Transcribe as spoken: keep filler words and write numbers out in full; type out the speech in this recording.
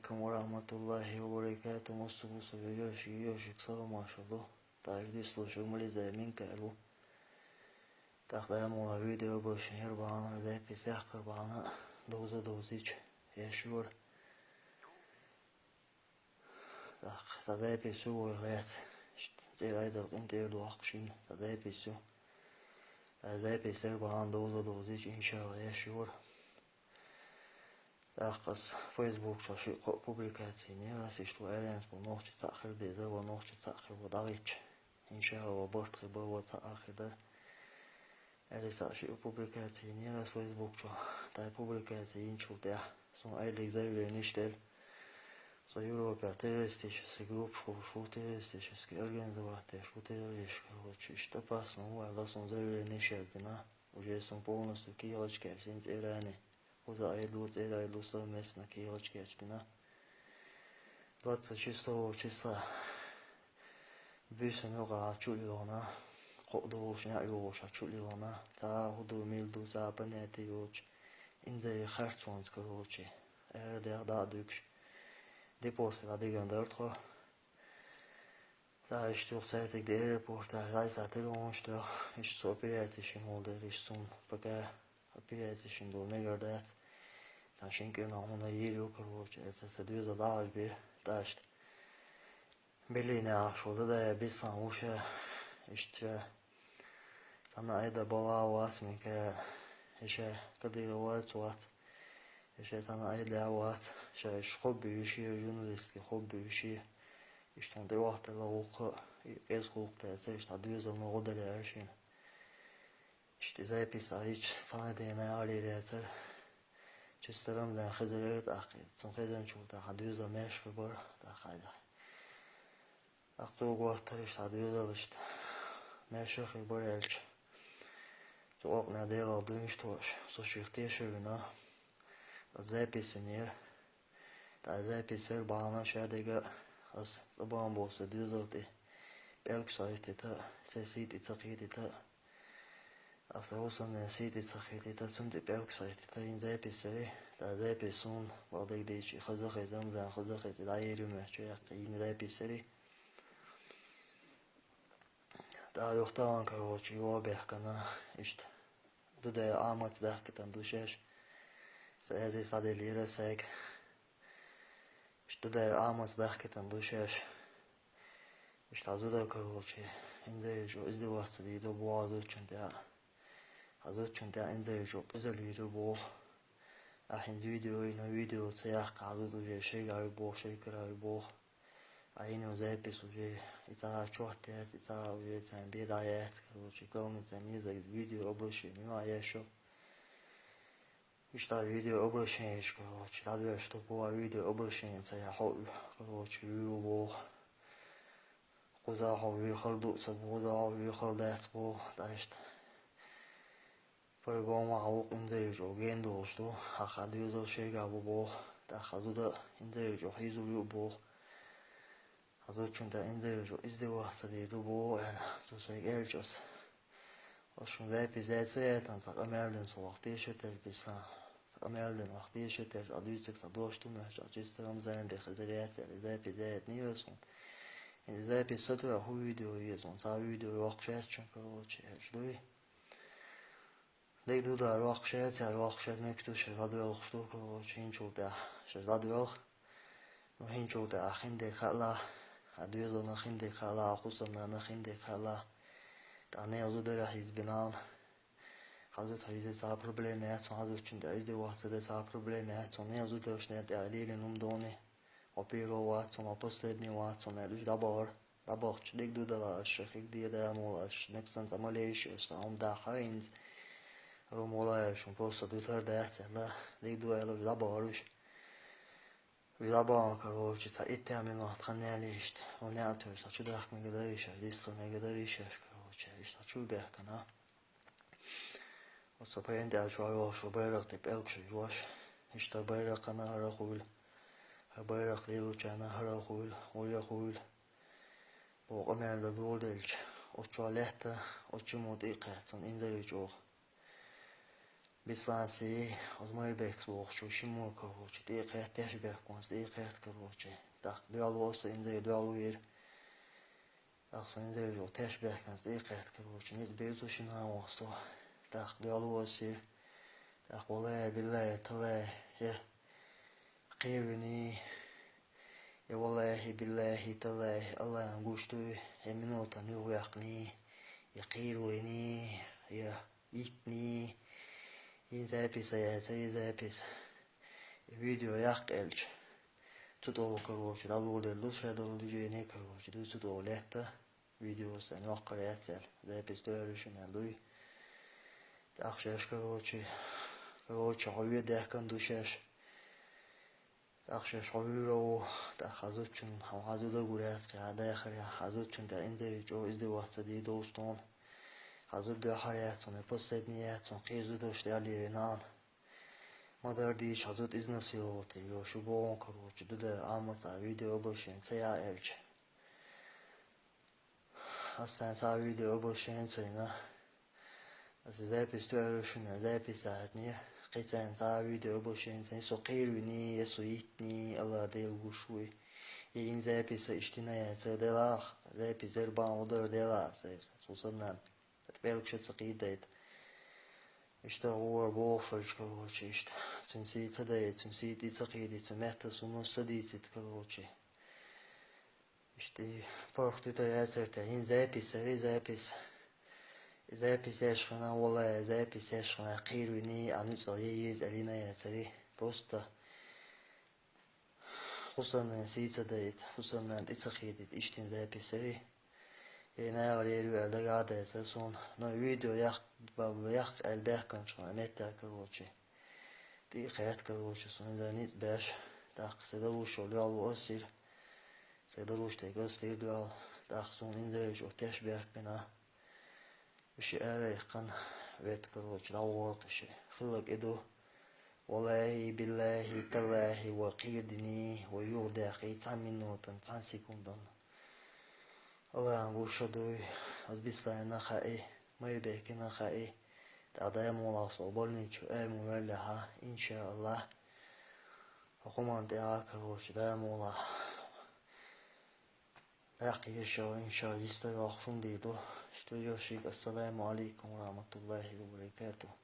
Алейкум ва рахматуллахи ва баракатух. Массо а бусалба вежаршка, йижаршка салам-маршалла ду. Тхьовра дийцалуш ву Мализаев Минкаил. ТӀаккха дӀа муха видео обращение яр бахьана, запись яккхар бахьана, довза-довзийча еш яр. ТӀаккха цхьа запись ю вай гӀерта. Иштта цӀера Ӏайдал къинтӀера дохкаш шийна цхьа запись ю. ТӀаккха запись яр бахьана, довза-довзийча, иншалла, еш яр. ТӀаккха ас Facebook чу шиъ-кхоъ публикаци йинера ас, иштта вай аьлланца бола нохчий цхьаъ хила безар, вай нохчий цхьаъ хила ву дӀагӀийтча. Иншалла, вай барт хила ба, вай цхьаъ хила дар. Аьлла, ас шиъ публикаци йинера ас Facebook чу. ТӀаккха публикаци йинчул тӀехьа сона Ӏайдалга заявлени иштта делира. Со Европе террористический группа хулаш ву, террористический организовать деш ву террористаш, короче, иштта опасно ву аьлла, сона заявлени иштта яздина. Уже сона полностью кехаташ кечдина цӀерани. Кхуза Ӏайдало, цӀера Ӏайдало совместно кехаташ кечдина. Двадцать шестого числа буьйсанна юкъахь чу а лилхина, кхоъ долуш, неӀ йолуш чу а лилхина, цхьа а хӀун ду, мила ду, цхьа а понятие йоцуш, инзаре харцонца, короче, аьрру дӀа а дуьгуш, депортера дӀадигна дара тхо. ТӀаккха иштта юха цаьрциг де аэропортехь, зайса телефонаш тоьхна, иштта со операци йина волу дара, иштта суна пока операци йина долу мегар дац. Цхьана шина кӀирнахь хӀума йийр ю, короче, аса сан доьзал дӀахьажбира тӀаккха. Берлине Ӏаш волу Дадаев Беслан ву ша, иштта ша. Цхьана Ӏайда бала а вац, Минкаил, и ша Кадыров вац, вац. И ша цхьана Ӏайда а вац, ша иштта хобби ю шен, журналистский хобби ю шен. Иштта хӀума тӀе вахталла вукху а, и кӀезиг гӀуллакх дацара, иштта хьан доьзална гӀо дара аьлла шена. Иштта и запись а йича, цхьана дена гӀалийр яцара. Чиста Рамзан хезар яра тӀаккха. Цунна хезначул тӀаьхьа хьан доьзал маьрша хир бара, тӀаккха хьайда. ТӀаккха цо гӀоттара иштта хьан доьзал иштта маьрша хир бара аьлча. Цу къокъана Делах дуьйна тоьуш, со шех тешар вина. Ас запись йинера. ТӀаккха запись яр бахьана шадерг а, ас цӀа бахана болу сан доьзал тӀе пӀелгаш ца хӀиттийта, сайн сий тӀе ца кхетийта. Ас хӀусамнен сий тӀе ца кхетийта, цунна тӀе пӀелгаш ца хӀиттийта, йина запись яра. ТӀаккха запись суна, бакъдерг дийцича, и хаза хеза, Рамзан хаза хеза, и дӀаер ю моьтту чу яьккхи, йина запись яра. ТӀаккха юха тахана, короче, юха баьхкина, иштта. Дудаев Ахьмадца дахкийтина ду шаьш. Сан адрес дӀаделлера сайга. Иштта Дудаев Ахьмадца дахкийтина ду шаьш. Иштта хьан зуда, короче, инзаре чӀогӀа издеваться дийр ду боху хьан зудчунна тӀехь. Хьан зудчунна тӀехь инзаре чӀогӀа къизаллийр ю боху. Ахь хӀинца видео йина, видео ца яккха, хьан зуда уже шайгахь ю боху, шай кара ю боху. Ткъа йина йолу запись уже, и цхьа а чот яц, и цхьа а уже царна бен дӀа яц, короче, калмацан язык, видео обращение ю, а еш ю. Иштта видео обращение, короче, дӀадоьшуш ду боху, видео обращение ца яхь хьо, короче, вуьйр ву боху. Кхузахь хьо вуьйхар ду ца боху, кхузахь хьо вуьйхар дац боху, тӀаккха иштта. По-любому хьан вукху инзаре чӀогӀа гена долуш ду, хьан хьан доьзал шайгахь бу боху, тӀаккха хьан зуда инзаре чӀогӀа хьийзор ю боху. Хьан зудчунна тӀехь инзаре чӀогӀа издеваться дийр ду боху аьлла, цо сайга аьлча ас. Ас шуна запись яц а яйтина, цхьа къамел дина со вахтийша терра биса. Цхьа къамел дина вахтийша терра, а дуьйцург цхьа дош ду моьтту, а чиста Рамзан бен хезар яц аьлла, и запись яйтинера суна. И запись сатоьхна хӀун видео еза, цхьа видео йоккхуш яц чун, короче, аьлча дуй. Дерг ду дар йоккхуш яц, яр йоккхуш яц, мегаш ду шаьш дӀадоьлхуш ду, короче, хӀинчул тӀаьхьа шаьш дӀадоьлху. Ну, хӀинчул тӀаьхьа хин дерг хаалахь, хьан доьзална хин дерг хаалахь, хьан хӀусамнана хин дерг хаалахь. Ткъа нехан зударий хьийзабина хьуна. Хьан зуда хьийза цхьа а проблема яц хьуна, хьан зудчунна тӀехь издеваться де цхьа а проблема яц хьуна, нехан зударшна тӀехь лелийна хӀума дуй. Хьо первый вац хьуна, хьо последний вац хьуна аьлла, уьш дӀабахара. ДӀабахча дерг ду дала аш, шайх хиг де да, мула аш, нексан цӀа ма лейша, аш цхьа хӀума дахьа хӀинца. Румула аш, хӀума просто дуьтар дац аьлла, дерг ду аьлла, уьш дӀабахара уьш. Уьш дӀабахана, короче, цхьа итт минот хан яьлла иштта. Хьуна яа тоьш, цхьа чу дахка мега дарий шаьш, дисса мега дарий шаьш, короче, иштта цхьа чу баьхкина. Оцу пхенде чохь йолуш байракх тӀе пӀелгаш йош, иштта байракхана хӀара а хуьйла, хӀара байракх лелочарна хӀара а хуьйла, вожа а хуьйла. Боху къамел дан доладелча, оцу чохь лаьтта, оцу чу мо тӀе а кхаьчна, инзаре чӀогӀа. Бисланси, оз Майрбекс бохучу шимма, короче, тӀе кхетта, теш бехконца тӀе кхетта, короче. ТӀаккха доьлла ву аса, инзаре доьлла ву ира. ТӀаккха со инзаре жо теш бехконца тӀе кхетта, короче, низ бирзу шина вон со. ТӀаккха доьлла ву аса ира. ТӀаккха валлахӀи, биллахӀи, таллахӀи, я кхийр вини, я валлахӀи, биллахӀи, таллахӀи, АллахӀан гуш ду, я минутан юхаваьккхини, я кхийр вини, я йитни. Ин запись яцара, и запись. И видео яккха аьлча, цу тӀа, короче, дӀалур дерг ду, ша долу движение, короче, ду цу тӀа лаьтта. Видео сан йоккхар яц аьлла, запись тоьар ю шуна аьлла дуй. ТӀаккха шаьш, короче, короче, хьо ве даьккхина ду шаьш. ТӀаккха шаьш хьо вуьйр ву, тӀаккха хьан зудчун, хьан зуда гур яц кхин, хьан дахар я, хьан зудчун тӀехь инзаре чӀогӀа издеваться дийр долуш тхуна. Хьан зуда дуьхьар яц хьуна, последний яц хьуна, кхин зудаш тӀе ялийра нана. Ма-дарра дийча, хьан зуда изнасиловать йо, шу боху, короче, ду да Ӏамма цхьа видео обращение ца яхь аьлча. Аса цхьа видео обращение ца йина. Аса запись тоьар ю шуна, запись яхьитнера. Кхин цхьа видео обращение ца йина. Со кхийр вини, я со йитни, АллахӀ Дела гуш вуй. Я ин запись иштта яцара делахь, запись зер бан удар делахь, аса цу санна пӀелг ша ца кхийдайта. Иштта гӀора боху шайчу, короче, иштта. Цуьнан сий ца дайта, цуьнан сий тӀе ца кхийдайта, цуьнан метта суннаш ца дийцийта, короче. Иштта и паргӀат витар яцара те, хӀин запись яри, запись. И запись еш хана, валлахӀи, запись еш хана, кхийр вини, а нуьцкъала е еза алина яцари. Просто хӀусамнан сий ца дайта, хӀусамнан тӀе ца кхийдайта, иштта запись яри. Е нагӀар ер ю аьлла дагадайца суна. Но видео яккха, яккха аьлла баьхканчу хана меттехь, короче. ТӀе кхетта, короче, суна иза ницкъ беш. ТӀаккха сан далуш йолу доьлла ву аса ира. Сан далуш дерг аса дира доьлла. ТӀаккха суна инзаре чӀогӀа теш бехк бина. Уьш ара яьккхина, вет, короче, дӀавахара уьш. Хилларг и ду. ВаллахӀи, биллахӀи, таллахӀи, вай кхийр дини, вай юхадаьккхи цхьана минутана, цхьана секундана. АллахӀан гуш ша дуй, оцу Бисланна хаьа, Майрбекна хаьа, тӀаккха дай муха лахь со больничу, ай муха ваьллехьа, иншааллахӀ. ХӀокху хӀуманна тӀехь, короче, дай муха лахь. ДӀаккхийша, иншааллахӀ, йиста йоккхуш хӀума дийр ду. Студиошига, ассаламу Ӏалайкум ва рахьматуллахӀи ва баракатухӀ.